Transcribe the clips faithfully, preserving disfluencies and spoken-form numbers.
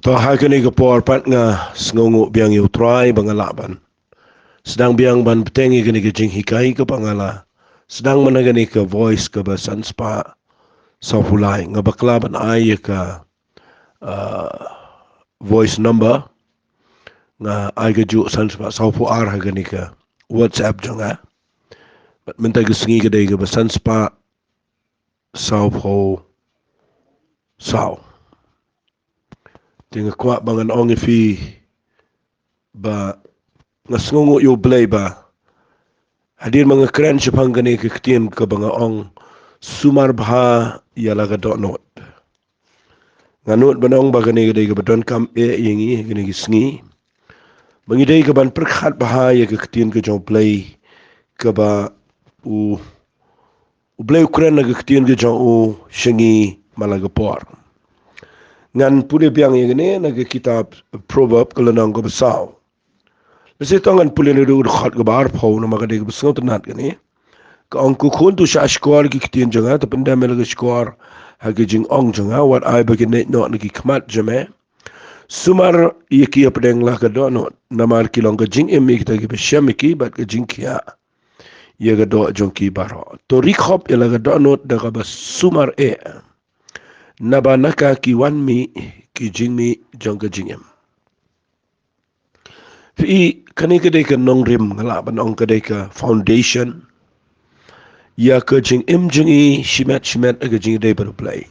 To ha kane ka por pat nga sngewnguh biang ïa u Trai ba nga lah ban sdang biang ban bteng ïa kane ka jinghikai kaba nga la sdang man ha kane ka Voice kaba san spah sawphew lai. Nga bakla ban ai ïa ka, ah, voice number, nga ai ka juh san spah sawphew ar ha kane ka WhatsApp jong nga. Bad mynta ka sngi ka dei kaba san spah sawphew saw. Te nga kwah ba ngan ong ïa phi ba nga sngewnguh ïa u Blei ba hadien ba nga kren shaphang kane ka ktien kaba nga ong sumar bha ïa la ka dohnud. Nga nud ban ong ba kane ka dei kaba donkam eh ïa ngi kane ka sngi ba ngi dei kaban pyrkhat bha ïa ka ktien ka jong u Blei kaba u u Blei u kren na ka ktien ka jong u sha ngi man la ka por. Ngan pule biang ïa kane na ka kitab Proverb ka lynnong kaba saw. Lehse to ngan pule naduh ka dkhot kaba arphew namar ka dei kaba sngewtynnat kane. Ka ong, ko khun, to shahshkor ïa ki ktien jong nga, to pyndem ïa la ka shkor ha ki jingong jong nga, wat ai ba kin neh noh na ki khmat jong me. Sumar ïa ki hapdeng la ka dohnud namar ki long ka jingim ïa kita kiba shem ïa ki bad ka jingkhiah ïa ka doh jong ki baroh. To ri khop ïa la ka dohnud da kaba sumar eh, naba na ka ki wan mih ki jingmih jong ka jingim. Phi i, kane ka dei ka nongrim, nga lah ban ong ka dei ka foundation ïa ka jingim jong ngi shimet shimet ha ka jingïadei bad u Blei.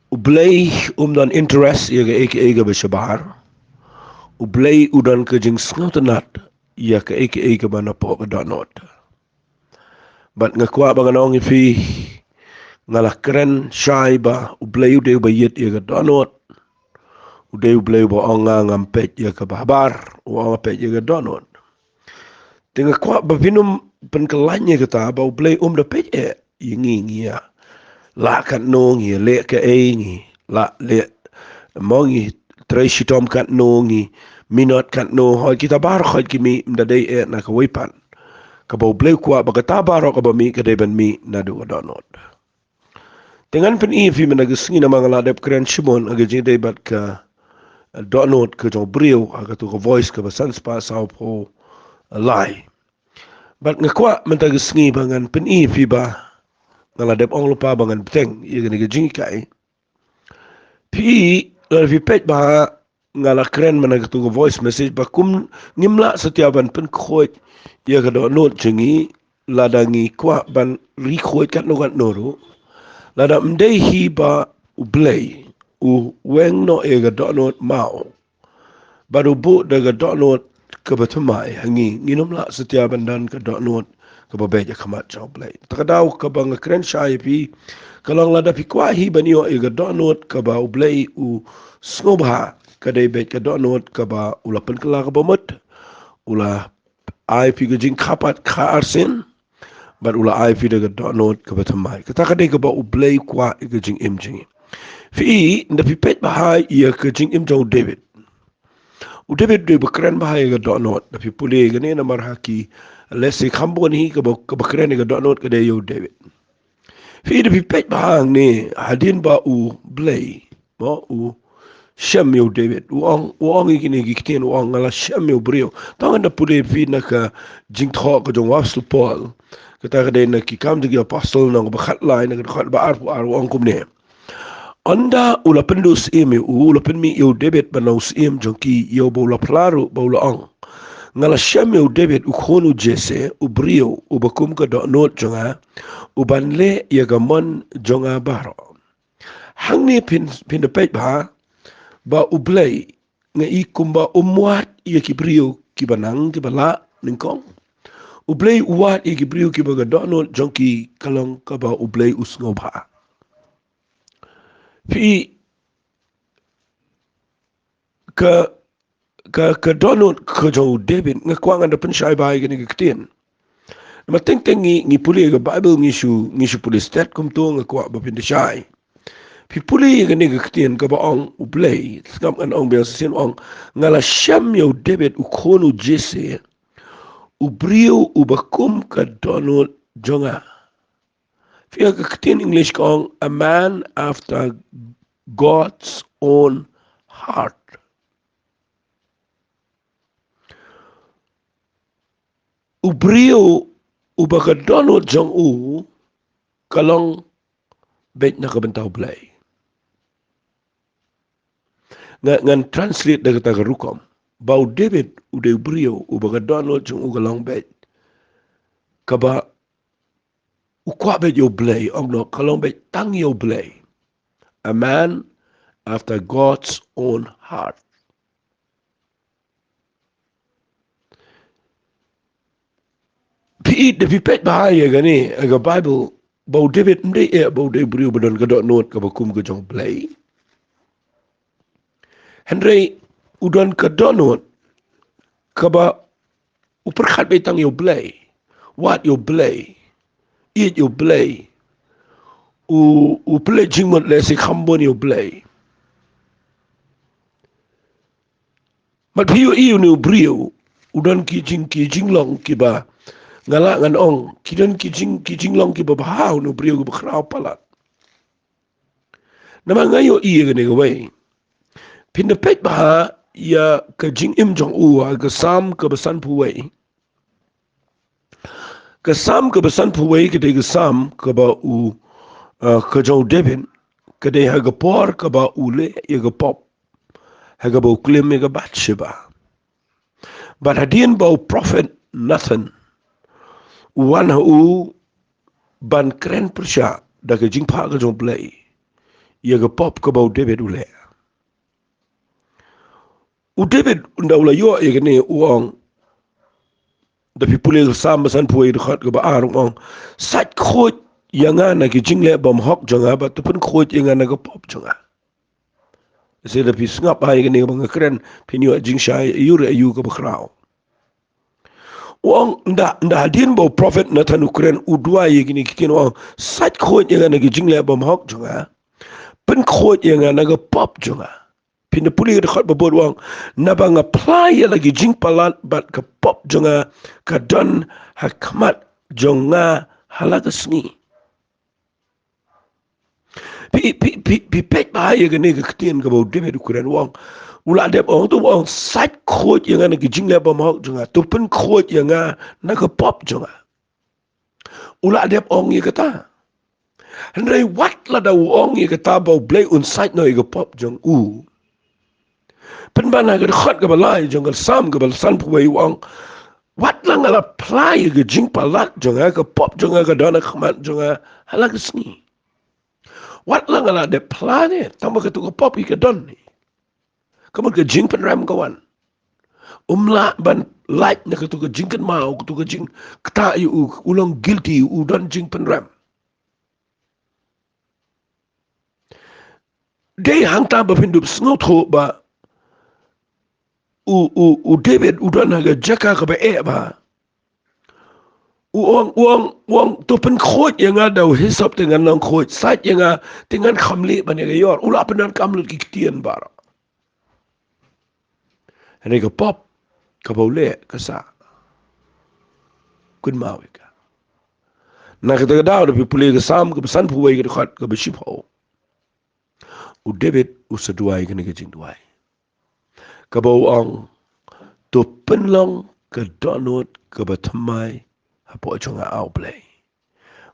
U Blei um don interest ïa kaei kaei kaba shabar. U Blei u don ka jingsngewtynnat ïa kaei kaei kaba napoh ka dohnud. Bad nga kwah ba ngan ong ïa phi, nga la kren shai ba u Blei u dei uba ïeit ïa ka dohnud. U dei u Blei uba ong nga ngam peit ïa kaba habar, u ong nga peit ïa ka dohnud. Te nga kwah ba phin ym pynkylla ïa kata ba u Blei um da peit eh ïa ngi, ngi ïa lah katno, ngi ïa leh kaei, ngi lah leh, mo, ngi trei shitom katno, ngi minot katno, hooid kita baroh hooid ki mih, ym da dei eh na kawei pat. Kaba u Blei u kwah ba kata baroh kaba mih ka dei ban mih naduh ka dohnud. Te ngan pyni ïa phi mynta ka sngi namar nga la dep kren shibun ha ka jingïadei bad ka dohnud ka jong u briew ha kato ka Voice kaba san spah sawphew lai. Bad nga kwah mynta ka sngi ba ngan pyni ïa phi ba nga la dep ong lypa ba ngan bteng ïa kane ka jinghikai. Phi, lada phi peit bha, nga la kren mynta kato ka voice message ba kum ngim lah satia ban pynkhuid ïa ka dohnud jong ngi, lada ngi kwah ban ri khuid katno katno ruh, lada ym dei hi ba u Blei u weng noh ïa ka dohnud maw, bad u buh da ka dohnud kaba thymmai ha ngi, ngin ym lah satia ban don ka dohnud kaba beit ha khmat jong u Blei. Ta ka daw kaba nga kren shai ïa phi ka long, lada phi kwah hi ban ïoh ïa ka dohnud kaba u Blei u sngewbha, ka dei beit ka dohnud kaba u la pynkylla kaba mut, u la ai phi ka jingkha pat kha arsien, bad u la ai phi da ka dohnud kaba thymmai. Kata ka dei kaba u Blei u kwah ïa ka jingim jong ngi. Phi i, lada phi peit bha ïa ka jingim jong u David. U David u dei ba kren bha ïa ka dohnud. Lada phi pule ïa kane namar ha ki lehse kham bun hi kaba, kaba kren ïa ka dohnud ka dei ïa u David. Phi i, lada phi peit bha hangne, hadien ba u Blei, mo, u shem ïa u David, u ong, u ong ïa kine ki ktien, u ong, nga la shem ïa u briew. To ngan da pule ïa phi na ka Jingthoh ka jong u Apostol Paul, kata ka dei na Ki Kam jong ki Apostol lynnong ba khatlai, na ka dkhot ba arphew ar, u ong kumne. Ynda u la pynduh syiem ïa u, u la pynmih ïa u David ban long u syiem jong ki, ïa uba u la phla ruh ba u la ong, nga la shem ïa u David u khun u Jesse u briew uba kum ka dohnud jong nga, u ban leh ïa ka mon jong nga baroh. Hangne phin, phin da peit bha ba u Blei, nga i, kumba um wad ïa ki briew kiba nang, kiba lah nyngkong. U Blei u wad ïa ki briew kiba ka dohnud jong ki ka long kaba u Blei u sngewbha. Phi i, ka, ka, ka dohnud ka jong u David, nga kwah ngan da pynshai bha ïa kane ka ktien. Namar teng teng ngi, ngi pule ïa ka Baibl, ngi shu, ngi shu pule stet kumto, nga kwah ba phin da shai. Phi pule ïa kane ka ktien kaba ong u Blei, sngap ngan ong biang shisien, ong, nga la shem ïa u David u khun u Jesse u briew uba kum ka dohnud jong nga. Phi ïa ka ktien English ka ong, a man after God's own heart. U briew uba ka dohnud jong u ka long beit na ka bynta U Blei. Nga, ngan translate da kata ka rukom. Ba u David u dei u briew uba ka dohnud jong u ka long beit. Kaba u kwah beit ïa U Blei, ong noh, ka long beit tang ïa U Blei. A man after God's own heart. Phi ïeit, da phi peit bha ïa kane, ha ka Bible, ba u David ym dei eh ba u dei u briew ba don ka dohnud kaba kum ka jong U Blei. Hynrei u don ka dohnud kaba u pyrkhat beit tang ïa U Blei, wad ïa U Blei, ïeit ïa U Blei, u, u pynleit jingmut lehse kham bun ïa U Blei. Bad phi ïohi une u briew u don ki jing, ki jinglong kiba, nga lah ngan ong, ki don ki jing, ki jinglong kiba bha ha une u briew kiba khraw palat. Namar nga ïohi ïa kane kawei. Phin da peit bha ïa ka jingim jong u ha ka Salm kaba sanphew wei. Ka Salm kaba sanphew wei ka dei ka Salm kaba u, uh, ka jong u David, ka dei ha ka por kaba u leh ïa ka pop, ha kaba u klim ïa ka Bathsheba. Bad hadien ba u prophet Nathan u wan ha u ban kren pyrshah da ka jingphah ka jong U Blei ïa ka pop kaba u David u leh. U David ynda u la ïoh ïa kane u ong, da phi pule ka Salm ba sanphew wei dkhot kaba ar, u ong, sait khuid ïa nga na ki jingleh bymhok jong nga, bad to pynkhuid ïa nga na ka pop jong nga. Lehse da phi sngap bha ïa kane kaba nga kren, phin ïoh jingshai aiu re aiu kaba khraw. U ong ynda, ynda hadien ba u prophet Nathan u kren, u duwai ïa kine ki ktien, u ong, sait khuid ïa nga na ki jingleh bymhok jong nga, pynkhuid ïa nga na ka pop jong nga. Phin da pule ka dkhot ba bud, u ong, naba nga phla ïa la ki jingpalat bad ka pop jong nga ka don ha khmat jong nga ha la ka sngi. Phi, phi, phi, phi peit bha ïa kane ka ktien kaba u David u kren, u ong, u la dep ong, to ong, sait khuid ïa nga na ki jingleh bymhok jong nga, to pynkhuid ïa nga na ka pop jong nga. U la dep ong ïa kata. Hynrei wat lada u ong ïa kata ba U Blei un sait noh ïa ka pop jong u, pynban ha ka dkhot kaba lai jong ka Salm kaba sanphew wei u ong, wat la nga la phla ïa ka jingpalat jong nga, ka pop jong nga ka don ha khmat jong nga ha la ka sngi. Wat la nga la dep phla ne, tang ba kato ka pop hi ka don ne. Ka mut ka jingpynrem ka wan. Um lah ban lait na kato ka jingkynmaw, kato ka jingktah ïa u, u long guilty, u don jingpynrem. Dei hangta ba phin dup sngewthuh ba u, u, u David u don ha ka jaka kaba eh bha. U ong, u ong, u ong, to pynkhuid ïa nga da u hisop te ngan long khuid, sait ïa nga te ngan kham lieh ban ïa ka ïor. U la pyndonkam lut ki ktien baroh. Hynrei ka pop kaba u leh ka sah kynmaw ïa ka. Na kata ka daw da phi pule ka Salm kaba sanphew wei ka dkhot kaba shiphew, u David u sa duwai kane ka jingduwai kaba u ong, to pynlong ka dohnud kaba thymmai hapoh jong nga, A Blei.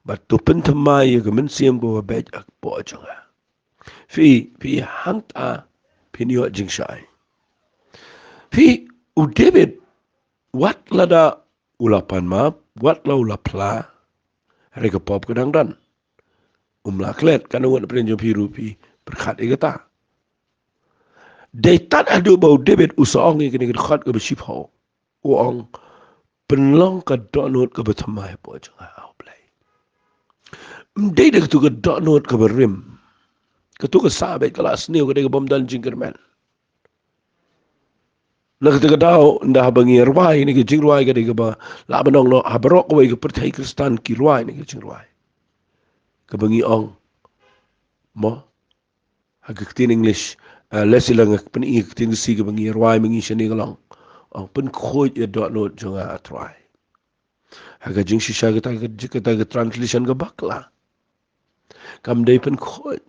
Bad to pynthymmai ïa ka mynsiem kaba beit hapoh jong nga. Phi, phi, hangta phin ïoh jingshai. Phi, u David, wat lada u la pan map, wat la u la phla, hynrei ka pop ka dang don. Um lah klet, katno ngut na pdeng jong phi ruh phi pyrkhat ïa kata. Dei tad haduh ba u David u sa ong ïa kane ka dkhot kaba shiphew, u ong, pynlong ka dohnud kaba thymmai hapoh jong nga, A Blei. Ym dei da kato ka dohnud kaba rim. Kato ka sah beit, ka la sniew, ka dei ka bym don jingkyrmen. Na kata ka daw, ynda haba ngi rwai ïa kane ka jingrwai, ka dei kaba lah ban ong noh ha baroh kawei ka pyrthei Khristan ki rwai ïa kane ka jingrwai kaba ngi ong, mo, ha ka ktien English, eh, lehse la nga pyni ha ka ktien Khasi kaba ngi rwai ma ngi shane ka long, ong, pynkhuid ïa dohnud jong nga, A Trai. Ha ka jingshisha kata, kata ka translation ka bakla. Kam dei pynkhuid.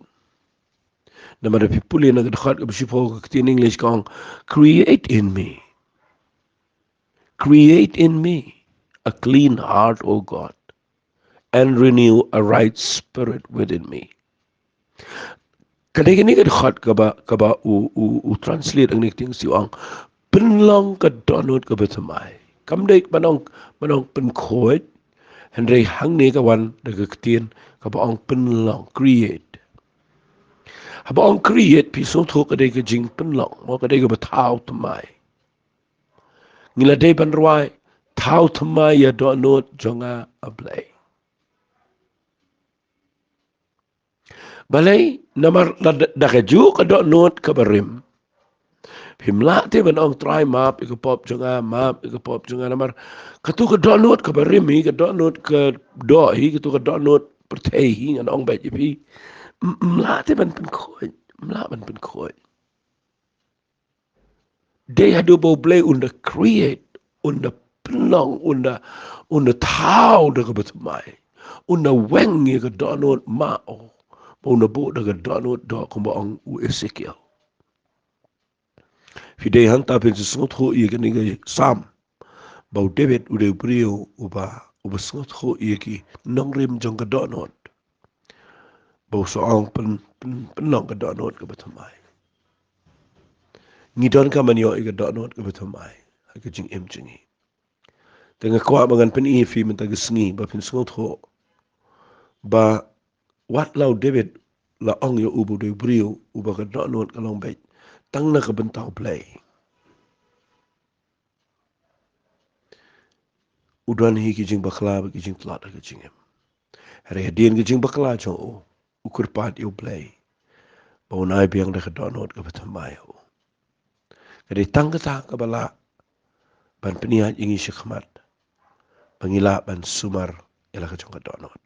Namar da phi pule na ka dkhot kaba shiphew ka ktien English ka ong, "Create in me. Create in me a clean heart, O God, and renew a right spirit within me." Ka dei kane ka dkhot kaba, kaba u, u, u translate hangne ka ktien Khasi u ong, "Pynlong ka dohnud kaba thymmai." Kam dei ban ong, ban ong pynkhuid, hynrei hangne ka wan da ka ktien kaba ong pynlong, create. Haba ong create, phi sngewthuh ka dei ka jingpynlong, mo, ka dei kaba thaw thymmai. Ngi la dei ban rwai, "Thaw thymmai ïa dohnud jong nga, A Blei." Balei? Namar da, da, da kajuh ka dohnud kaba rim, phim lah te ban ong, "Trai, map ïa ka pop jong nga, map ïa ka pop jong nga." Namar kato ka dohnud kaba rim hi, ka dohnud ka doh hi, kato ka dohnud pyrthei hi, ngan ong beit ïa phi, ym, ym lah te ban pynkhuid, ym lah ban pynkhuid. Dei haduh ba U Blei un da create, un da pynlong, un da, un da thaw da kaba thymmai, un da weng ïa ka dohnud map, ba un da buh da ka dohnud doh, kumba ong u Esekiel. Phi dei hangta phin sngewthuh ïa kane ka Salm, ba u David u dei u briew uba, uba sngewthuh ïa ki nongrim jong ka dohnud, ba u sa ong pyn, pyn, pynlong ka dohnud kaba thymmai. Ngi donkam ban ïoh ïa ka dohnud kaba thymmai ha ka jingim jong ngi. Te nga kwah ba ngan pyni ïa phi mynta ka sngi ba phin sngewthuh ba wat la u David la ong ïa u ba u dei u briew uba ka dohnud ka long beit tang na ka bynta U Blei, u don hi ki jingbakla bad ki jingtlot ha ka jingim. Hynrei hadien ka jingbakla jong u, u kyrpad ïa U Blei ba un ai biang da ka dohnud kaba thymmai ïa u. Ka dei tang kata kaba lah ban pynïaid ïa ngi shakhmat ba ngi lah ban sumar ïa la ka jong ka dohnud.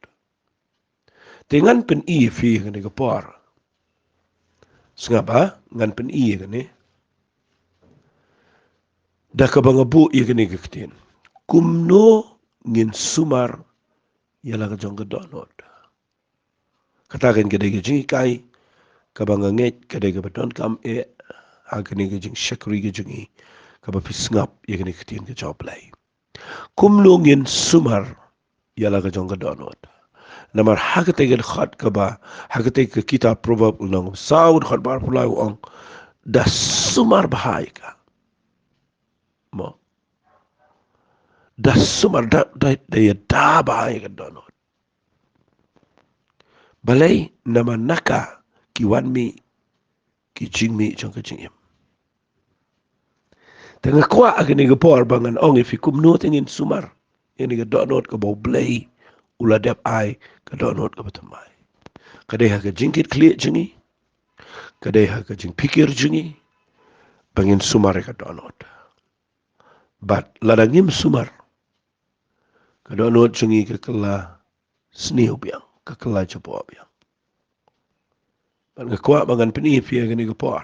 Te ngan pyni ïa phi ha kane ka por. Sngap, ha? Ngan pyni ïa kane da kaba nga buh ïa kane ka ktien. Kumno ngin sumar ïa la ka jong ka dohnud? Kata kan ka dei ka jinghikai kaba nga ngeit ka dei kaba donkam eh ha kane ka jingshakri ka jong ngi, kaba phi sngap ïa kane ka ktien ka jong U Blei. Kumno ngin sumar ïa la ka jong ka dohnud? Namar ha katei ka dkhot kaba, ha katei ka kitab Proverb u nong saw dkhot ba arphew lai u ong, da sumar bha ïa ka. Mo. Da sumar, da, da, da ïada bha ïa ka dohnud. Balei? Namar na ka ki wan mih ki jingmih jong ka jingim. Te nga kwah ha kane ka por ba ngan ong ïa phi kumno te ngin sumar ïa kane ka dohnud kaba U Blei u la dep ai, ka dohnud kaba thymmai. Ka dei ha ka jingkitkhlieh jong ngi, ka dei ha ka jingpyrkhat jong ngi ba ngin sumar ïa ka dohnud. Bad lada ngim sumar, ka dohnud jong ngi ka kylla sniew biang, ka kylla jaboh biang. Bad nga kwah ba ngan pyni ïa phi ha kane ka por.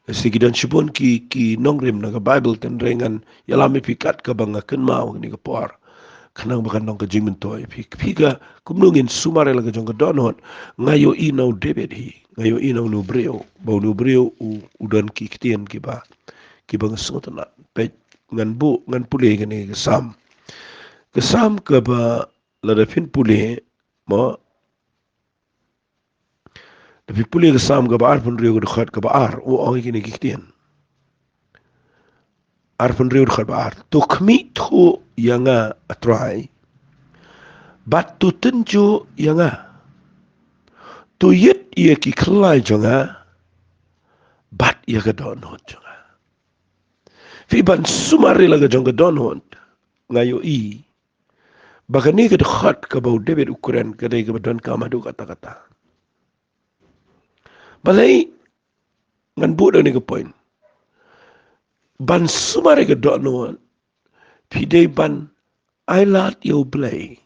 Lehse ki don shibun ki, ki nongrim na ka Baibl, hynrei ngan ïalam ïa phi kat kaba nga kynmaw ha kane ka por, khnang ba kan long ka jingmyntoi ïa phi. Phi ka, kumno ngin sumar ïa la ka jong ka dohnud? Nga ïohi na u David hi, nga ïohi na une u briew, ba une u briew u, u don ki ktien kiba, kiba nga sngewtynnat. Peit, ngan buh, ngan pule kane ka Salm. Ka Salm kaba lada phin pule, mo, da phi pule ka Salm kaba arphew hynriew ka dkhot kaba ar, u ong ïa kine ki ktien. Arphew hynriew dkhot ba ar. To khmih thuh ïa nga, A Trai, bad to tynjuh ïa nga. To ïit ïa ki khyllai jong nga bad ïa ka dohnud jong nga. Phi ban sumar ïa la ka jong ka dohnud, nga ïohi ba kane ka dkhot kaba u David u kren ka dei kaba donkam haduh katta katta. Balei? Ngan buh da kane ka point. Ban sumar ïa ka dohnud, phi dei ban ailad ïa U Blei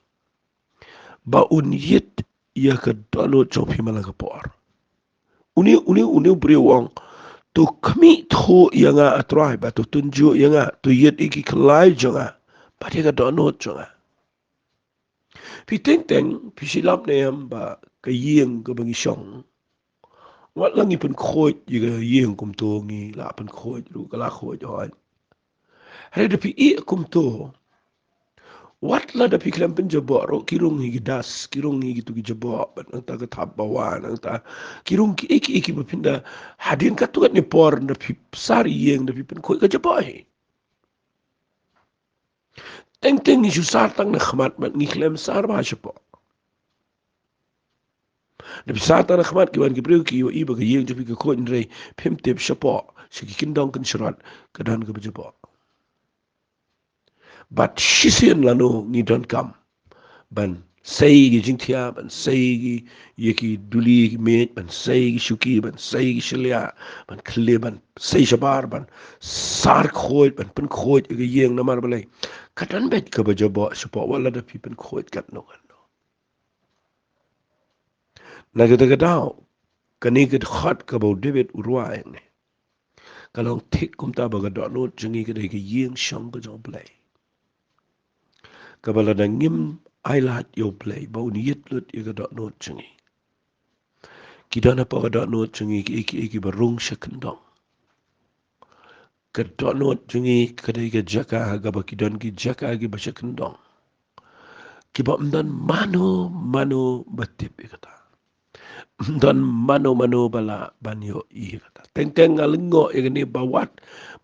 ba un ïit ïa ka dohnud jong phi man la ka por. Une, une, une u briew u ong, to khmih thuh ïa nga, A Trai, bad to tynjuh ïa nga, to ïit ïa ki khyllai jong nga bad ïa ka dohnud jong nga. Phi teng teng, phi shu lap ne em ba ka ïing kaba ngi shong, Wat la ngi pynkhuid ïa ka ïing kumto, ngi la pynkhuid ruh, ka la khuid hoi. Hynrei da phi ïeh kumto, wat la da phi khlem pynjaboh ruh, ki rung hi ki das, ki rung hi kitu ki jaboh, bad nangta ka thap bawa, nangta ki rung kiei kiei kiba phin da, hadien katto katne por da phi sar ïing, da phi pynkhuid, ka jaboh hi. Teng teng ngi shu sar tang na khmat bad ngi khlem sar bha shapoh. Da phi sar tang na khmat, ki wan ki briew ki ïohi ba ka ïing jong phi ka khuid, hynrei phim tip shapoh, sha ki kyndong kynshrot, ka don kaba jaboh. Bad shisien lano ngi donkam ban sei ki jingthiah, ban sei ki, ïa ki duli ki miej, ban sei ki shuki, ban sei ki shiliah, ban khlieh, ban sei shabar, ban sar khuid, ban pynkhuid ïa ka ïing, namar balei? Ka don beit kaba jaboh shapoh, wat la da phi pynkhuid katno katno. Na kata ka daw, kane ka dkhot kaba u David u rwai hangne, ka long thik kumta ba ka dohnud jong ngi ka dei ka ïing shong ka jong u Blei, kaba lada ngim ailad ïa u Blei ba un ïit lut ïa ka dohnud jong ngi, ki don hapoh ka dohnud jong ngi kiei kiei kiba rung sha kyndong. Ka dohnud jong ngi ka dei ka jaka ha kaba ki don ki jaka kiba sha kyndong, kiba ym don mano mano ba tip ïa kata. Ym don mano mano ba lah ban ïohi ïa kata. Teng teng nga lyngngoh ïa kane ba wat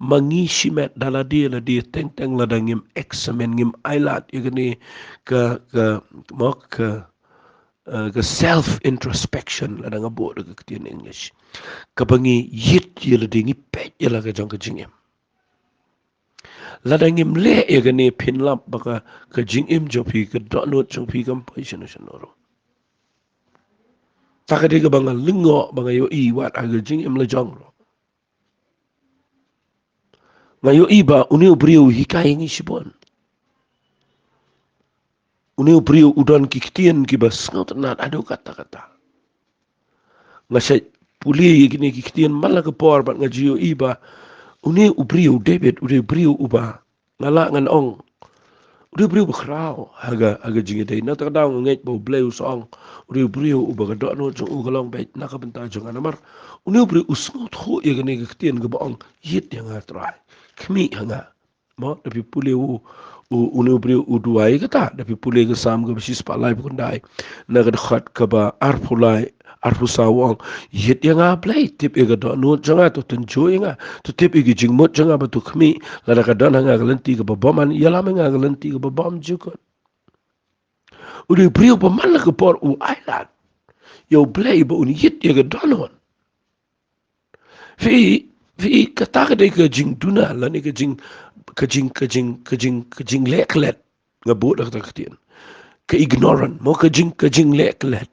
ma ngi shimet da lade lade, teng teng lada ngim examine, ngim ailad ïa kane ka, ka, mo, ka, eh, ka self introspection, lada nga buh da ka ktien English, kaba ngi ïit ïa lade, ngi peit ïa la ka jong ka jingim. Lada ngim leh ïa kane, phin lap ba ka, ka jingim jong phi, ka dohnud jong phi kam poi shano shano ruh. Ta ka dei kaba nga lyngngoh, ba nga ïohi wat ha ka jingim la jong ruh. Nga ïohi ba une u briew u hikai ïa ngi shibun. Une u briew u don ki ktien kiba sngewtynnat haduh katta katta. Nga shait pule ïa kine ki ktien man la ka por bad nga ju ïohi ba une u briew u David u dei u briew uba nga lah ngan ong u dei u briew ba khraw ha ka, ha ka jingïadei. Na kata ka daw nga ngeit ba u Blei u sa ong u dei u briew uba ka dohnud jong u ka long beit na ka bynta jong nga, namar une u briew u sngewthuh ïa kane ka ktien kaba ong, ïit ïa nga Trai, khmih ha nga. Mo, da phi pule u, u, une u briew u duwai kata, da phi pule ka Salm kaba shispah laiphew khyndai, na ka dkhot kaba arphew lai, arphew saw u ong, ïit ïa nga Blei, tip ïa ka dohnud jong nga, to tynjuh ïa nga, to tip ïa ki jingmut jong nga, ba to khmih, lada ka don ha nga ka lynti kaba bymman, ïalam ïa nga ka lynti kaba bymjukut. U dei u briew ba man la ka por u ailad ïa u Blei ba un ïit ïa ka dohnud. Phi, phi, kata ka dei ka jingduna lane ka jing, ka jing, ka jing, ka jing, ka jingleh klet. Nga buh da kata ka ktien, ka ignorant, mo, ka jing, ka jingleh klet.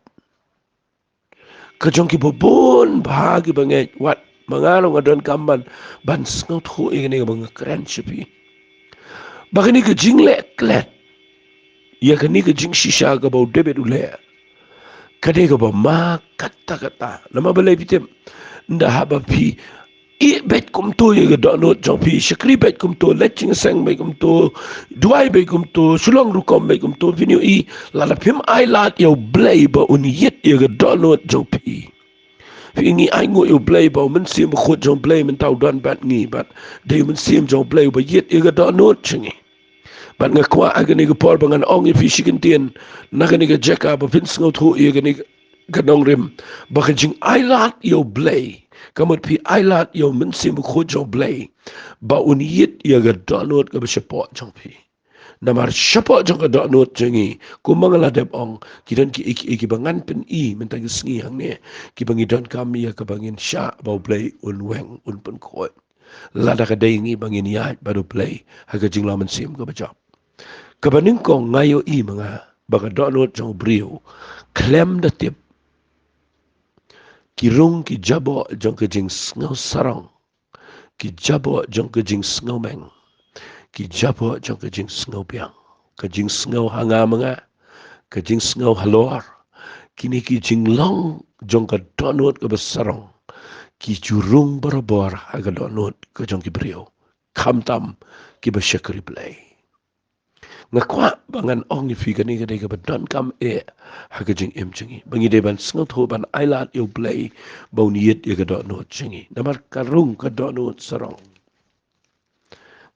Ka jong kiba bun bha kiba ngeit, wat ma nga ruh nga donkam ban, ban sngewthuh ïa kane kaba nga kren sha phi, ba kane ka jingleh klet ïa kane ka jingshisha kaba u David u leh, ka dei kaba ma katta katta. Namar balei phi tip? Ynda haba phi ïeh beit kumto ïa ka dohnud jong phi, shakri beit kumto, leit jingïaseng beit kumto, duwai beit kumto, shu long rukom beit kumto, phin ïohi lada phim ailad ïa u Blei ba un ïit ïa ka dohnud jong phi. Phi, ngi ainguh ïa u Blei ba u Mynsiem Bakhuid jong u Blei mynta u don bad ngi, bad dei u Mynsiem jong u Blei uba ïit ïa ka dohnud jong ngi. Bad nga kwah ha kane ka por ba ngan ong ïa phi shi kyntien na kane ka jaka ba phin sngewthuh ïa kane ka nongrim, ba ka jingailad ïa u Blei, ka mut phi ailad ïa u Mynsiem Bakhuid jong u Blei ba un ïit ïa ka dohnud kaba shapoh jong phi. Namar shapoh jong ka dohnud jong ngi, kumba nga la dep ong, ki don kiei kiei kiba ngan pyni mynta ka sngi hangne, kiba ngi donkam ïa kaba ngin shah ba u Blei un weng, un pynkhuid, lada ka dei ngi ba ngin ïaid bad u Blei ha ka jinglong mynsiem kaba jop. Kaba nyngkong, nga ïohi ma nga ba ka dohnud jong u briew khlem da tip, ki rung ki jaboh jong ka jingsngew sarong, ki jaboh jong ka jingsngew meng, ki jaboh jong ka jingsngew biang, ka jingsngew ha nga ma nga, ka jingsngew halor. Kine ki jinglong jong ka dohnud kaba sarong ki ju rung barabor ha ka dohnud ka jong ki briew, khamtam kiba shakri Blei. Nga kwah ba ngan ong ïa phi kane ka dei kaba donkam eh ha ka jingim jong ngi, ba ngi dei ban sngewthuh ban ailad ïa U Blei ba un ïit ïa ka dohnud jong ngi. Namar ka rung ka dohnud sarong.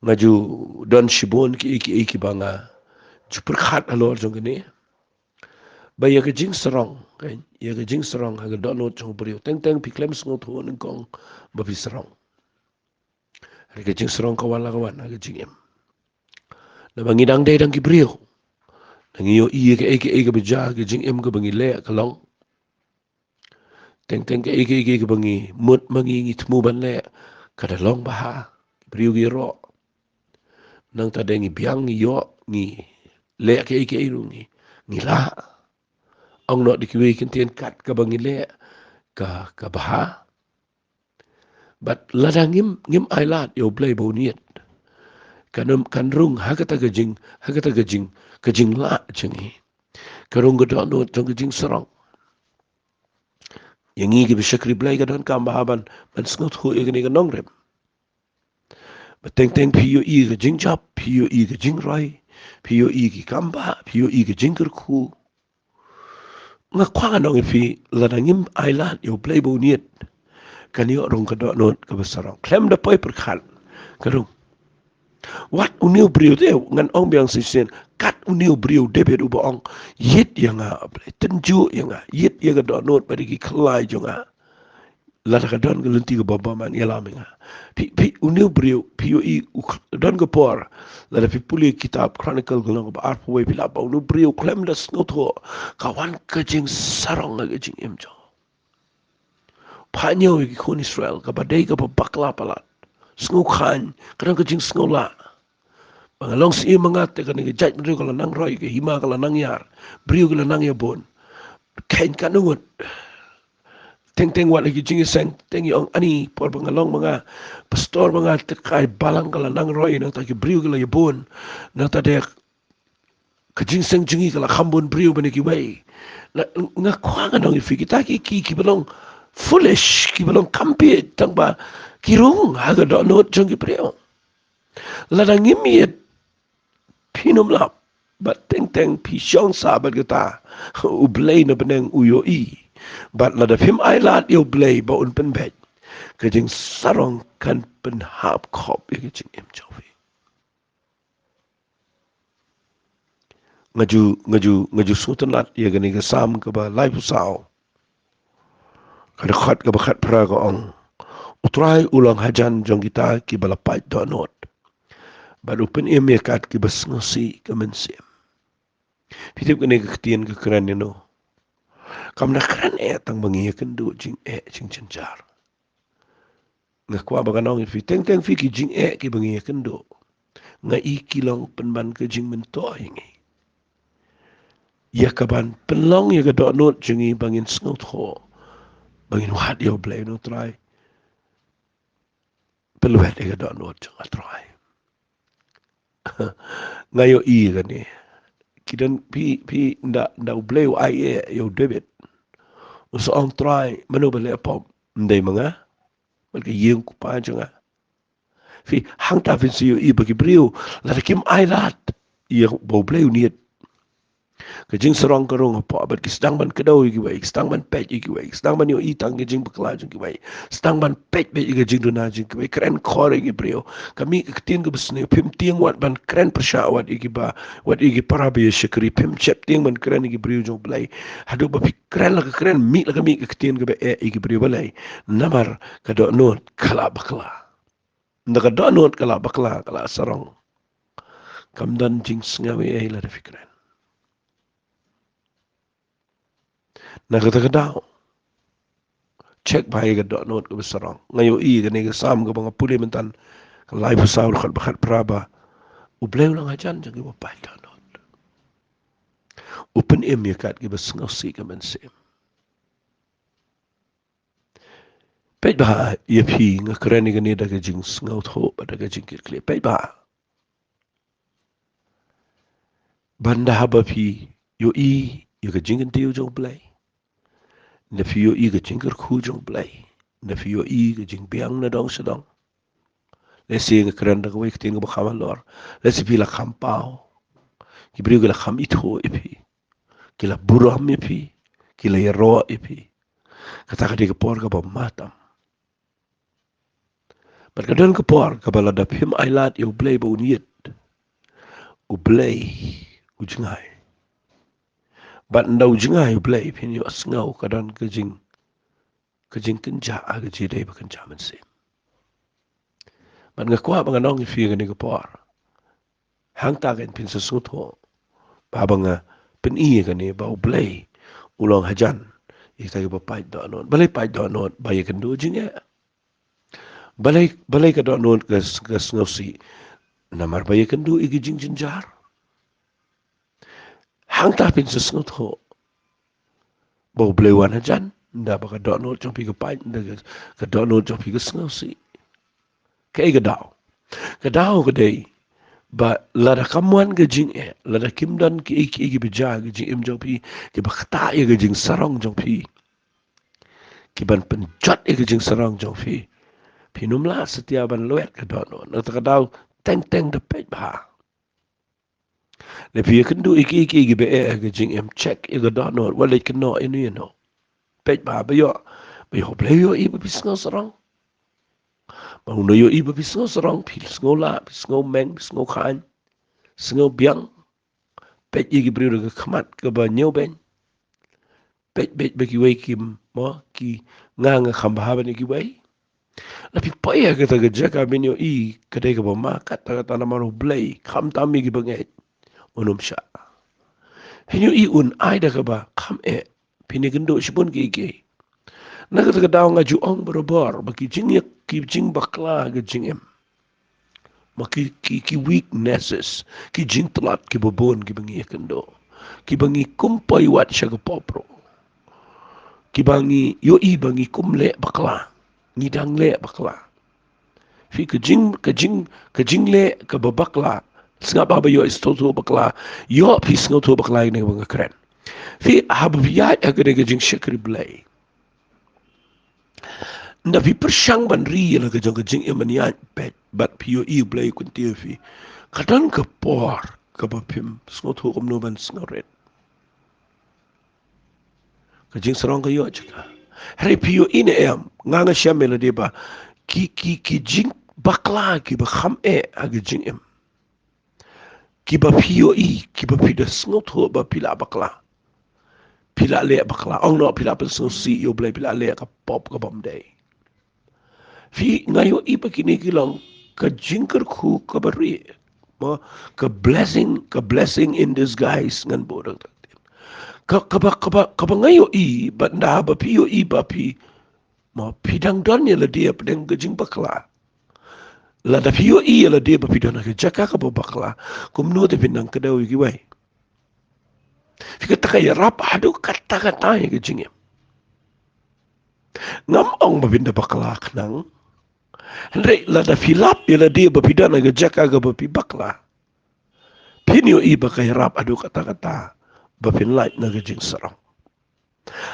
Nga ju don shibun kiei kiei kiba nga ju pyrkhat halor jong kane. Ba ïa ka jingsarong, ka, ïa ka jingsarong ha ka dohnud jong u briew, teng teng phi khlem sngewthuh nyngkong ba phi sarong. Ka jingsarong ka wan la ka wan ha ka jingim. Namar ngi dang dei dang ki briew, ngi ïohi ïa kaei kaei kaba jia ha ka jingim kaba ngi leh ka long. Teng teng kaei kaei kaba ngi mut ma ngi, ngi thmu ban leh, ka da long bha. Ki briew ki ïaroh. Nangta de ngi biang, ngi ïoh, ngi leh kaei kaei ruh ngi, ngi lah. Ong noh da kiwei ki ktien kat kaba ngi leh ka, ka bha. Bad lada ngim, ngim ailad ïa U Blei ba un ïit, kan, kan rung ha kata ka jing, ha kata ka jing, ka jinglah jong ngi. Ka rung ka dohnud jong ka jingsarong. Ïa ngi kiba shakri Blei ka donkam bha ban, ban sngewthuh ïa kane ka nongrim. Ba teng teng phi ïohi ka jingjop, phi ïohi ka jingroi, phi ïohi ki kambah, phi ïohi ka jingkyrkhu. Nga kwah ngan ong ïa phi, lada ngim ailad ïa U Blei ba un ïit, kan ïoh rung ka dohnud kaba sarong. Khlem da poi pyrkhat ka rung. Wat une u briew te, ngan ong biang shisien, kat une u briew David uba ong, ïit ïa nga, Blei, tynjuh ïa nga, ïit ïa ka dohnud bad ïa ki khlai jong nga. Lada ka don ka lynti kaba bymman, ïalam ïa nga. Phi, phi, une u briew, phi ïohi u kh-, don ka por, lada phi pule kitab Chronicle ka lynnong kaba arphew wei, phi lah ba une u briew khlem da sngewthuh, ka wan ka jingsarong ha ka jingim jong u. Phah ñiew ïa ki khun Israel, kaba dei kaba bakla palat. Sngewkhlaiñ, ka don ka jingsngewlah. Ba nga long siem ma nga te kane ka jaitbynriew ka la nang roi, ka hima ka la nang ïar, briew ki la nang ïabun. Kheiñ katno ngut. Teng teng wat ha ki jingïaseng, teng ïa ong ani por ba nga long ma nga pastor, ma nga te ka balang ka la nang roi, nangta ki briew ki la ïabun. Nangta de ka jingseng jong ngi ka la kham bun briew ban ïa kiwei. Nga, nga kwah ngan ong ïa phi, kita ki, ki, kiba long foolish, kiba long kam bit, tang ba ki rung ha ka dohnud jong ki briew. Lada ngim ïit, phin ym lap. Bad teng teng phi shong sah bad kata, U Blei na bneng u ïohi. Bad lada phim ailad ïa U Blei ba un pynbeit, ka jingsarong kan pynhap khop ïa ka jingim jong phi. Nga ju, nga ju, nga ju sngewtynnat ïa kane ka Salm kaba laiphew saw, ka dkhot kaba khatphra, ka ong, U Trai u long hajan jong kita kiba la pait dohnud, bad u pynim ïa kat kiba sngewsih ka mynsiem. Phi tip kane ka ktien ka kren ïa no? Kam da kren eh tang ba ngi ïakynduh jingeh jingjynjar. Nga kwah ba ngan ong ïa phi, teng teng phi, ki jingeh kiba ngi ïakynduh, nga i ki long pynban ka jingmyntoi ïa ngi, ïa kaban pynlong ïa ka dohnud jong ngi ba ngin sngewthuh, ba ngin wad ïa U Blei, U Trai, pynlwet ïa ka dohnud jong nga, Trai. Nga ïohi kane. Ki don, phi, phi, nda, nda U Blei u ai eh ïa u David, u sa ong, Trai, mano ba leh pop, ym dei ma nga bad ka ïing kpa jong nga? Phi, hangta phin sa ïohi ba ki briew, lada kim ailad ïa ba U Blei un ïit, ka jingsarong ka rung hapoh, bad ki sdang ban kdew ïa kiwei, ki sdang ban peit ïa kiwei, ki sdang ban ïohi tang ka jingbakla jong kiwei, sdang ban peit beit ïa ka jingduna jong kiwei, kren khor ïa ki briew. Ka mih ka ktien kaba sniew, phim tieng wat ban kren pyrshah wat ïa kiba, wat ïa ki para ba ïa shakri, phim sheptieng ban kren ïa ki briew jong U Blei. Haduh ba phi kren la ka kren, mih la ka mih ka ktien kaba eh ïa ki briew, balei? Namar ka dohnud ka la bakla. Nda ka dohnud ka la bakla, ka la sarong, kam don jingsngew ei ei lada phi kren. Na kata ka daw, check bha ïa ka dohnud kaba sarong. Nga ïohi kane ka Salm kaba nga pule mynta, ka laiphew saw, dkhot ba khatphra, ba U Blei u long hajan jong kiba pait dohnud. U pynim ïa kat kiba sngewsih ka mynsiem. Peit bha ïa phi, nga kren ïa kane da ka jingsngewthuh bad da ka jingkitkhlieh. Peit bha. Ban da haba phi ïohi ïa ka jingkyntiew jong U Blei, nda phi ïohi ka jingkyrkhu jong U Blei, nda phi ïohi ka jingbiang na dong sha dong. Lehse nga kren da kawei ka ktien kaba kham halor. Lehse phi la kham paw. Ki briew ki la kham ithuh ïa phi. Ki la burom ïa phi. Ki la ïaroh ïa phi. Kata ka dei ka por kaba ma tam. Bad ka don ka por kaba lada phim ailad ïa U Blei ba un ïit, U Blei u jngai. Bad ynda u jngai U Blei, phin ïohsngew ka don ka jing, ka jingkynjah, ka jingdei ba kynjah mynsiem. Bad nga kwah ba ngan ong ïa phi kane ka por. Hangta kan phin sa sngewthuh ba, ba nga pyni ïa kane ba U Blei u long hajan ïa kita kiba pait dohnud. Balei pait dohnud? Ba ïakynduh jingeh. Balei, balei ka dohnud ka, ka sngewsih? Namar ba ïakynduh ïa ki jingjynjar. Hangta phin sa sngewthuh ba U Blei u wan hajan, ynda ba ka dohnud jong phi ka pait, ynda ka, ka dohnud jong phi ka sngewsih. Kaei ka daw? Ka daw ka dei ba lada kam wan ka jingeh, lada kim don kiei kiei kiba jia ha ka jingim jong phi kiba ktah ïa ka jingsarong jong phi, kiban pynjot ïa ka jingsarong jong phi, phin ym lah satia ban lwet ka dohnud. Na kata ka daw teng teng da peit bha. Lada phi ïakynduh ïa kiei kiei kiba eh ha ka jingim, check ïa ka dohnud, wat leit kynnoh ïano ïano. Peit bha ba ïoh, ba ïoh U Blei u ïohi ba phi sngewsarong. Ba un da ïohi ba phi sngewsarong, phi sngewlah, phi sngewmeng, phi sngewkhlaiñ, sngewbiang. Peit ïa ki briew da ka khmat kaba ñiewbeiñ. Peit, peit ba kiwei kim, mo, ki, nga, nga kham bha ban ïa kiwei. Lada phi poi ha kata ka jaka, phin ïohi ka dei kaba ma katta katta, namar U Blei, khamtam ïa kiba ngeit, un ym shah. Phin ïohi un ai da kaba kham eh. Phin ïakynduh shibun kiei kiei. Na kata ka daw nga ju ong barabor ba ki jingïa, ki jingbakla ha ka jingim, ma ki, ki, ki weaknesses, ki jingtlot kiba bun kiba ngi ïakynduh, kiba ngi kum poi wad sha ka pop ruh, kiba ngi ïohi ba ngi kum leh bakla, ngi dang leh bakla. Phi, ka jing, ka jing, ka jingleh kaba bakla, sngap ba ïoh i sngewthuh bakla, ïoh phi sngewthuh bakla ïa kane kaba nga kren. Phi, haba phi ïaid ha kane ka jingshakri Blei, ynda phi pyrshang ban ri ïa la ka jong ka jingim ban ïaid beit bad phi ïohi U Blei u kyntiew ïa phi, ka don ka por kaba phim sngewthuh kumno ban sngewrit. Ka jingsarong ka ïoh jaka. Hynrei phi ïohi ne em, nga, nga shem ïa lade ba ki, ki, ki jingbakla kiba kham eh ha ka jingim, kiba phi ïohi, kiba phi da sngewthuh ba phi la bakla, phi la leh bakla, ong noh phi la pynsngewsih ïa U Blei, phi la leh ka pop kabym dei. Phi, nga ïohi ba kine ki long ka jingkyrkhu kaba rieh, mo, ka blessing, ka blessing in disguise ngan buh da kata. Ka, kaba, kaba, kaba nga ïohi, ba ynda ba phi ïohi ba phi, mo, phi dang don ïa lade hapdeng ka jingbakla. Lada phi ïohi ïa lade ba phi don ha ka jaka kaba bakla, kumno te phin nang kdew ïa kiwei? Phi, kata ka ïarap haduh katta katta ïa ka jingim. Ngam ong ba phin da bakla khnang. Hynrei lada phi lap ïa lade ba phi don ha ka jaka kaba phi bakla, phin ïohi ba ka ïarap haduh katta katta ba phin lait na ka jingsarong.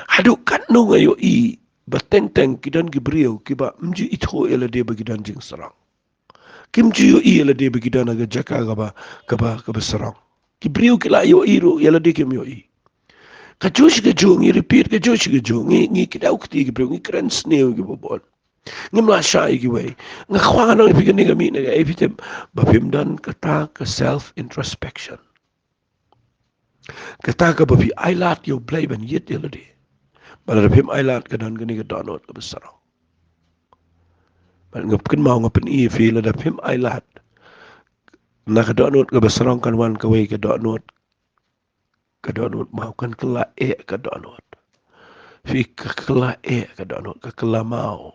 Haduh katno nga ïohi ba teng teng ki don ki briew kiba ym ju ithuh ïa lade ba ki don jingsarong. Kim ju ïohi ïa lade ba ki don ha ka jaka kaba, kaba, kaba sarong. Ki briew ki la ïohi ruh, ïa lade kim ïohi. Kajuh shi kajuh ngi repeat, kajuh shi kajuh ngi, ngi kdew kti ïa ki briew, ngi kren sniew ïa kiba bun. Ngim lah shah ïa kiwei. Nga kwah ngan ong ïa phi kane ka miet, nga ong ïa phi te, ba phim don kata ka self introspection. Kata kaba phi ailad ïa U Blei ban ïit ïa lade. Ba lada phim ailad ka don kane ka dohnud kaba sarong. Bad nga kynmaw, nga pyni ïa phi, lada phim ailad na ka dohnud kaba sarong kan wan kawei ka dohnud. Ka dohnud maw, kan kylla eh ka dohnud. Phi, ka kylla eh ka dohnud, ka kylla maw.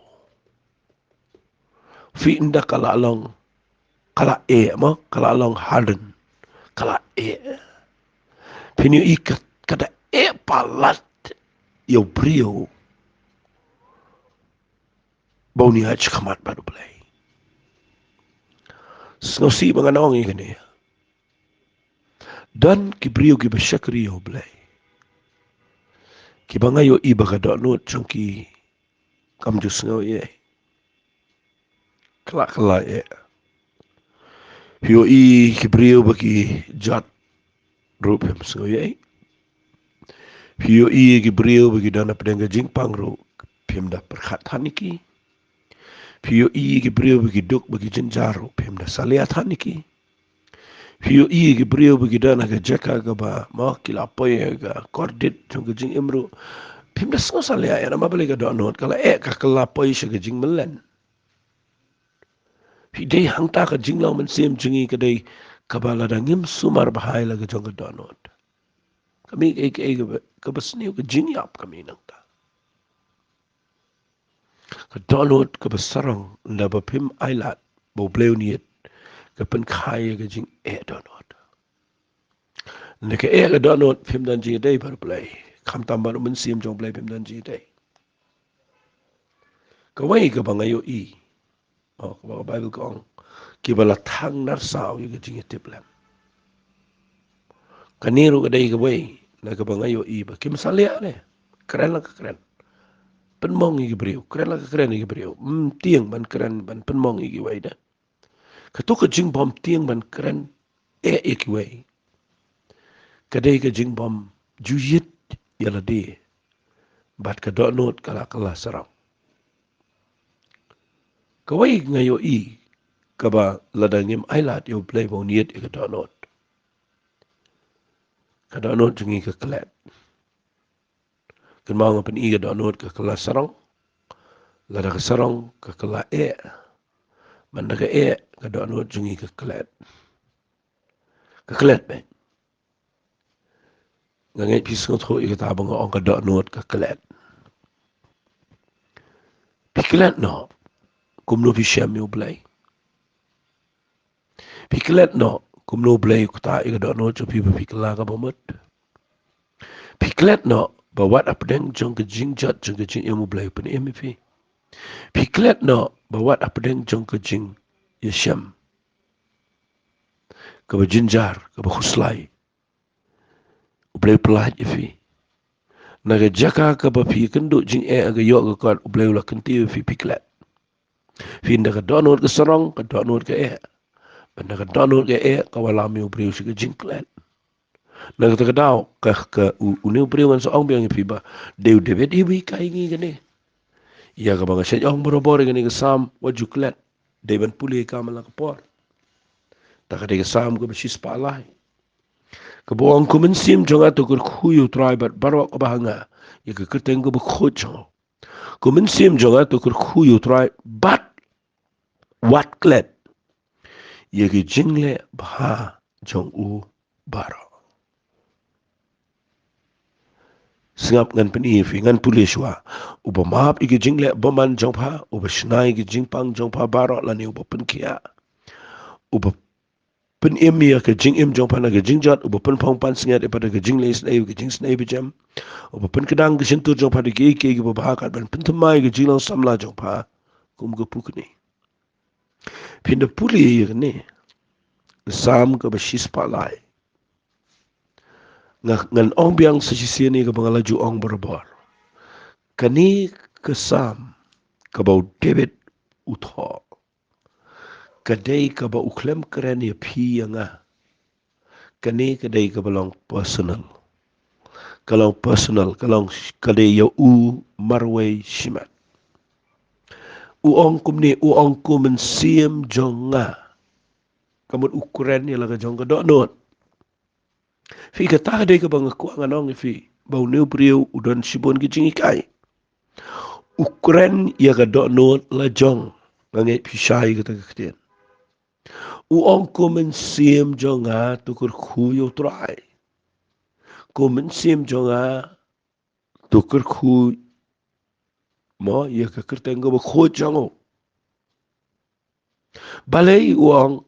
Phi, ynda ka la long, ka la eh, mo, ka la long harden, ka la eh. Phin ïohi ka, ka da eh palat ïa u briew ba un ïaid shakhmat bad U Blei. Sngewsih ba ngan ong ïa kane. Don ki briew kiba shakri ïa U Blei, kiba nga ïohi ba ka dohnud jong ki kam ju sngew eh. Kylla, kylla eh. Phi ïohi ki briew ba ki jot ruh phim sngew ïa ei. Phi ïohi ïa ki briew ba ki don hapdeng ka jingpang ruh phim da pyrkhat than ïa ki. Phi ïohi ïa ki briew ba ki duk ba ki jynjar ruh phim da salia than ïa ki. Phi ïohi ïa ki briew ba ki don ha ka jaka kaba ma ki la poi ha ka kordit jong ka jingim ruh phim da sngew salia ïa, namar balei? Ka dohnud ka la eh, ka la poi sha ka jingmlien. Phi dei hangta ka jinglong mynsiem jong ngi ka dei kaba lada ngim sumar bha ïa la ka jong ka dohnud. Ka mih kaei kaei kaba, kaba sniew, ka jingïap ka mih nangta. Ka dohnud kaba sarong, ynda ba phim ailad ba U Blei un ïeit, ka pynkha ïa ka jingeh dohnud. Ynda ka eh ka dohnud, phim don jingïadei bad U Blei. Khamtam bad u Mynsiem jong U Blei phim don jingïadei. Kawei kaba nga ïohi, oh, kaba ka Baibl ka ong, kiba la thang narsaw ïa ka jingïatiplem. Kane ruh ka dei kawei na kaba nga ïohi ba kim salia ne. Kren la ka kren, pynmong ïa ki briew, kren la ka kren ïa ki briew. Ym tieng ban kren ban pynmong ïa kiwei de. Kato ka jingbym tieng ban kren eh ïa kiwei, ka dei ka jingbym ju ïeit ïa lade bad ka dohnud ka la kylla sarong. Kawei nga ïohi kaba lada ngim ailad ïa U Blei ba un ïeit ïa ka dohnud, ka dohnud jong ngi ka klet. Kynmaw, nga pyni ka dohnud ka kylla sarong. Lada ka sarong ka kylla eh, man da ka eh ka dohnud jong ngi ka klet. Ka klet beit. Nga ngeit phi sngewthuh ïa kata ba nga ong ka dohnud ka klet. Phi klet noh kumno phi shem ïa U Blei. Phi klet noh kumno U Blei u ktah ïa ka dohnud jong phi ba phi kylla kaba mut. Phi klet noh ba wat hapdeng jong ka jingjot jong ka jingim U Blei u pynim ïa phi. Phi klet noh ba wat hapdeng jong ka jingïashem kaba jynjar, kaba khuslai, U Blei u pyllait ïa phi. Na ka jaka kaba phi ïakynduh jingeh ha ka ïoh ka kot, U Blei u la kyntiew ïa phi, phi klet. Phi na ka dohnud ka sarong, ka dohnud ka eh. Bad na ka dohnud ka eh ka wallam ïa u briew sha ka jingklet. Na kata ka daw ka, ka u, une u briew ngan sa ong biang ïa phi ba dei u David hi ba hikai ngi kane. Ïa kaba nga shait ong barabor ïa kane ka Salm, wat ju klet. Dei ban pule ïa ka man la ka por. Ta ka dei ka Salm kaba shispah lai, kaba ong, ko mynsiem jong nga to kyrkhu ïa U Trai bad baroh kaba ha nga, ïa ka kyrteng kaba khuid jong u. Ko mynsiem jong nga to kyrkhu ïa U Trai bad wat klet ïa ki jingleh bha jong u baroh. Sngap, ngan pyni ïa phi, ngan pule shuwa. Uba map ïa ki jingleh bymman jong pha, uba shna ïa ki jingpang jong pha baroh, lane uba pynkhiah, uba pynim ïa ka jingim jong pha na ka jingjot, uba pynphong pansngiat ïa pha da ka jingleh isynei, ka jingsnei bajem, uba pynkdang ka shyntur jong pha da kiei kiei kiba bha, kat ban pynthymmai ïa ka jinglong samla jong pha kum ka pukni. Phin da pule ïa kane ka Salm kaba shispah lai. Nga, ngan ong biang sa shisien ïa kaba nga la ju ong barabor. Kane ka Salm kaba u David u thoh, ka dei kaba u khlem kren ïa phi ïa nga. Kane ka dei kaba long personal. Ka long personal, ka long, ka dei ïa u marwei shimet. U ong kumne, u ong, ko mynsiem jong nga. Ka mut u kren ïa la ka jong ka dohnud. Phi, kata ka dei kaba nga kwah ngan ong ïa phi, ba une u briew u don shibun ki jinghikai. U kren ïa ka dohnud la jong. Nga ngeit phi shai ïa kata ka ktien. U ong, ko mynsiem jong nga to kyrkhu ïa U Trai. Ko mynsiem jong nga to kyrkhu, mo, ïa ka kyrteng kaba khuid jong u. Balei u ong,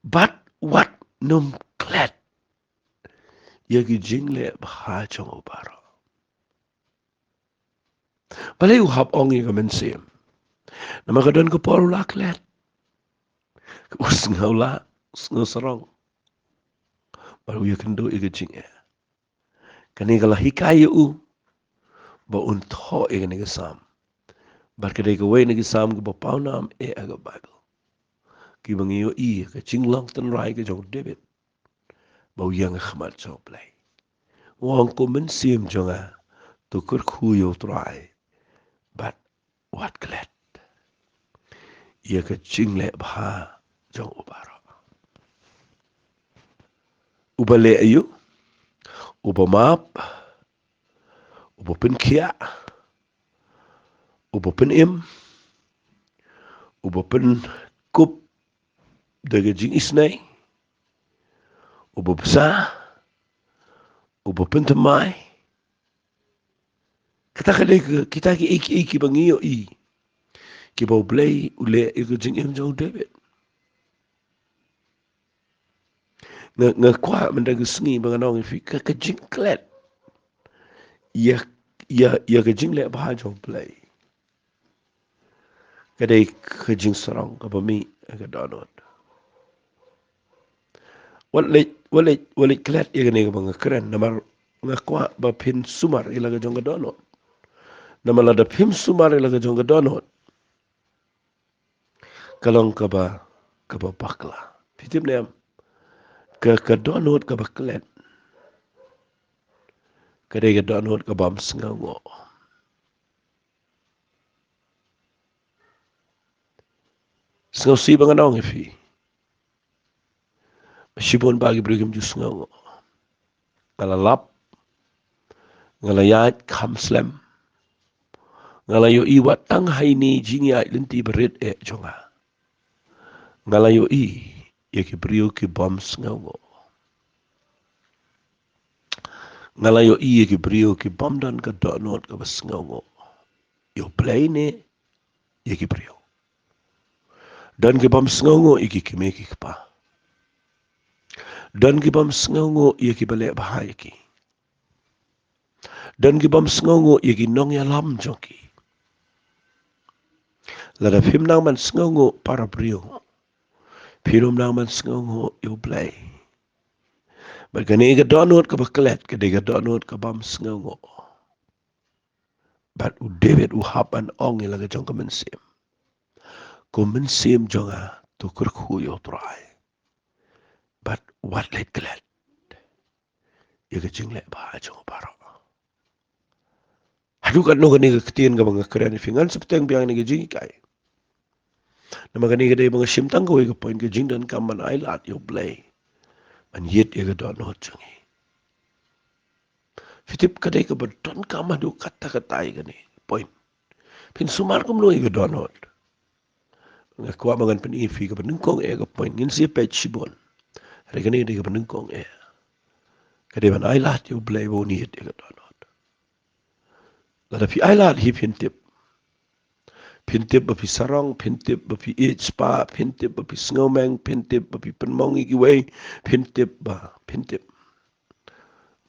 bad wat nym klet ïa ki jingleh bha jong u baroh. Balei u hap ong ïa ka mynsiem? Namar ka don ka por u la klet. U sngew lah, u sngew sarong. Bad u ïakynduh ïa ka jingeh. Kane ka la hikai ïa u ba un thoh ïa kane ka Salm. Bad ka dei kawei na ki Salm kiba pawnam eh ha ka Baibl, kiba ngi ïohi ïa ka jinglong tynrai ka jong u David. ba u ïeng ha khmat jong U Blei. U ong, ko mynsiem jong nga, to kyrkhu ïa U Trai bad wat klet ïa ka jingleh bha jong u baroh. Uba leh aïu? Uba map, uba pynkhiah, uba pynim, uba pynkup da ka jingisynei, uba bsa, uba pynthymmai. Kata ka dei ka, kita ki ei ki ei kiba ngi ïohi kiba U Blei u leh ïa ka jingim jong u David. Nga, nga kwah mynta ka sngi ba ngan ong ïa phi ka, ka jingklet ïa, ïa, ïa ka jingleh bha jong U Blei. Ka dei ka jingsarong kaba mih ha ka dohnud. Wat leit, wat leit, wat leit klet ïa kane kaba nga kren, namar nga kwah ba phin sumar ïa la ka jong ka dohnud. Namar lada phim sumar ïa la ka jong ka dohnud, ka long kaba, kaba bakla. Phi tip ne em? Ka, ka dohnud kaba klet ka dei ka dohnud ka bym sngewnguh. Sngewsih ba ngan ong ïa phi, shibun ba ki briew kim ju sngewnguh. Nga la lap, nga la ïaid kham slem, nga la ïohi wat tang ha ine i jingïaid lynti barit eh jong nga. Nga la ïohi ïa ki briew ki bym sngewnguh. Nga la ïohi ïa ki briew ki bym don ka dohnud kaba sngewnguh ïa U Blei ne ïa ki briew. Don ki bym sngewnguh ïa ki kmie ki kpa. Don ki bym sngewnguh ïa kiba leh bha ïa ki. Don ki bym sngewnguh ïa ki nongïalam jong ki. Lada phim nang ban sngewnguh para briew, phim nang ban sngewnguh ïa U Blei. Bad kane ka dohnud kaba klet ka dei ka dohnud ka bym sngewnguh. Bad u David u hap ban ong ïa la ka jong ka mynsiem, ko mynsiem jong nga, to kyrkhu ïa U Trai bad wat leit klet ïa ka jingleh bha jong u baroh. Haduh katno kane ka ktien kaba nga kren ïa phi, ngan sa bteng biang ïa kane ka jinghikai. Namar kane ka dei ba nga shim tang kawei ka point, ka jingdonkam ban ailad ïa U Blei ban ïit ïa ka dohnud jong ngi. Phi tip, ka dei kaba donkam haduh katta katta ïa kane ka point. Phin sumar kumno ïa ka dohnud? Nga kwah ba ngan pyni ïa phi kaba nyngkong eh ka point, ngin sa peit shibun. Hynrei kane ka dei kaba nyngkong eh. Ka dei ban ailad ïa U Blei ba un ïit ïa ka dohnud. Lada phi ailad hi phin tip. Phin tip ba phi sarong, phin tip ba phi ïeit spah, phin tip ba phi sngewmeng, phin tip ba phi pynmong ïa kiwei, phin tip ba, phin tip.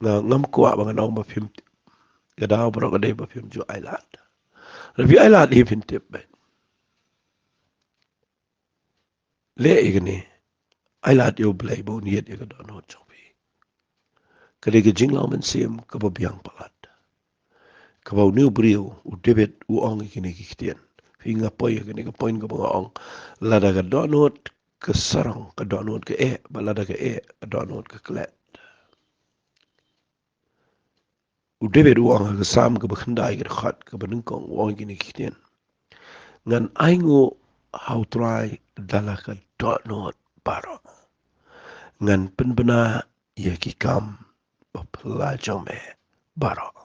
Nga, ngam kwah ba ngan ong ba phim tip. Ka daw baroh ka dei ba phim ju ailad. Lada phi ailad hi phin tip beit. Leh ïa kane, ailad ïa U Blei ba un ïit ïa ka dohnud jong phi. Ka dei ka jinglong mynsiem kaba biang palat, kaba une u briew u David u ong ïa kine ki ktien. Phi, nga poi ïa kane ka point kaba nga ong, lada ka dohnud ka sarong, ka dohnud ka eh, bad lada ka eh, ka dohnud ka klet. U David u ong ha ka Salm kaba khyndai, ka dkhot kaba nyngkong, u ong ïa kine ki ktien: Ngan ainguh ha U Trai da la ka dohnud baroh. Ngan pynbna ïa ki kam ba phylla jong me baroh.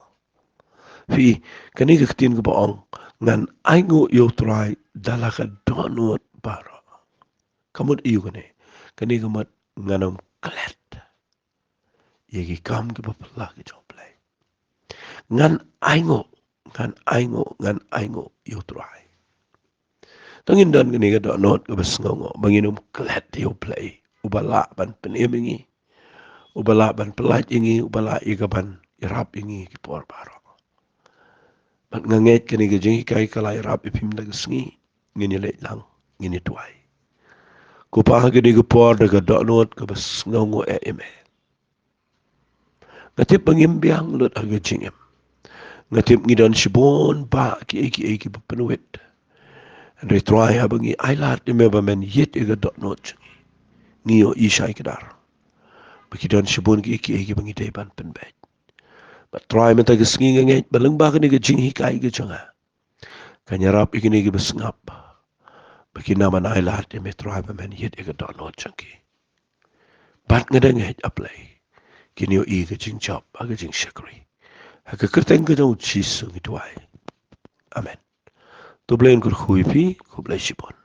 Phi, kane ka ktien kaba ong, ngan ainguh ïa U Trai da la ka dohnud baroh, ka mut aïu kane? Kane ka mut ngan ym klet ïa ki kam kiba phylla ki jong U Blei. Ngan ainguh, ngan ainguh, ngan ainguh ïa U Trai. To ngin don kane ka dohnud kaba sngewnguh ba ngin ym klet ïa U Blei uba lah ban pynim ïa ngi, uba lah ban pyllait ïa ngi, uba lah ïa ka ban ïarap ïa ngi ki por baroh. Bad nga ngeit kane ka jinghikai ka la ïarap ïa phi mynta ka sngi. Ngin ïa leit lang, ngin ïa duwai. Ko Pa, ha kane ka por da ka dohnud kaba sngewnguh eh ïa me. Nga tip ba ngim biang lut ha ka jingim. Nga tip ngi don shibun bah kiei kiei kiba pynwit. Hynrei Trai, haba ngi ailad ïa me ba men ïit ïa ka dohnud jong ngi, ngi ïohi shai kdar ba ki don shibun ki, ki, ki ba ngi dei ban pynbeit. Bad Trai mynta ka sngi nga ngeit ba lyngba kane ka jinghikai ka jong nga, kan ïarap ïa kine ki ba sngap ba kin nang ban ailad ïa me Trai ba men ïit ïa ka dohnud jong ki. Bad nga da ngeit, A Blei, kin ïohi ka jingjop bad ka jingshakri. Ha ka kyrteng ka jong U Jisu ngi duwai. Amen. To U Blei un kyrkhu ïa phi, khublei shibun.